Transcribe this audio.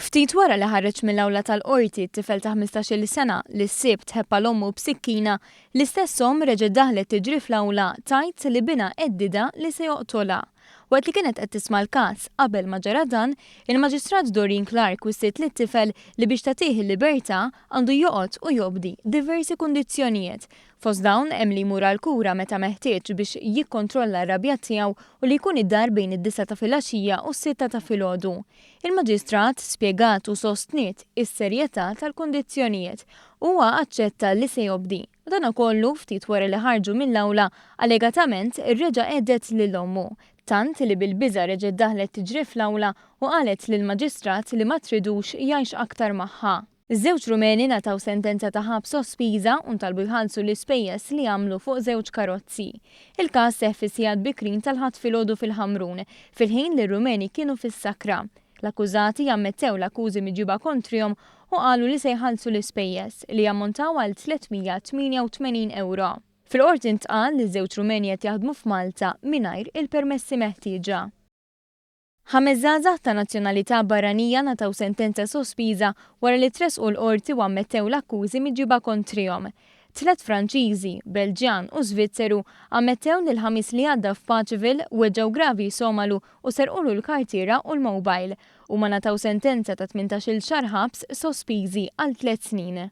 Ftit wara li ħareġ mill-awla tal-Qorti t-tifel ta' 15-il sena li s-Sibt ħebb għal ommu b'sikkina, l-istess omm reġgħet daħlet tiġri fl-awla tgħid li binha għeddidha li se joqtolha. Waqt li kienet qed tisma' l-każ, qabel ma ġara dan, il-Maġistrat Doreen Clarke wissiet lit-tifel li biex tagħtih il-libertà għandu joqgħod u jobdi diversi kundizzjonijiet. Fost dawn hemm li jmur għall-kura meta meħtieġ biex jikkontrolla r-rabja tiegħu u li jkun id-dar bejn id-disgħa ta' filgħaxija u s-sitta ta' filgħodu. Il-Maġistrat spjegat u sostniet is-serjetà tal-kundizzjonijiet u huwa aċċetta li se jobdi. Madankollu, ftit wara li ħarġu mill-awla, allegatament reġa' għedded lil ommu, tant li bil-biża' reġgħet daħlet tiġri fl-awla u qalet lill-Maġistrat li ma tridux jgħix aktar magħha. Żewġ Rumeni ngħataw sentenza ta' ħabs sospiża u ntalbu jħallsu l-ispejjeż li għamlu fuq żewġ karozzi. Il-każ seħħ fis-sigħat bikrin tal-Ħadd filgħodu fil-Ħamrun, fil-ħin li r-Rumeni kienu fis-sakra. L-akkużati ammettew l-akkużi miġjuba kontrihom u qalu li se jħallsu l-ispejjeż, li jammontaw għal 388 ewro. Fil-Qorti ntqal li ż-żewġ Rumeni qed jaħdmu f'Malta mingħajr il-permessi meħtieġa. Ħames żgħażagħ ta' nazzjonalità barranija ngħataw sentenza sospiża wara li tressqu l-Qorti u ammettew l-akkużi miġjuba kontrihom. Tlett Franċiżi, Belġjan u Svizzeru ammettew li l-Ħamis li għadda f'Paceville weġġgħu gravi Somalu u serqulu l-kartiera u l-mobile. Huma ngħataw sentenza ta' 18-il xahar ħabs sospiżi għal tlett snin.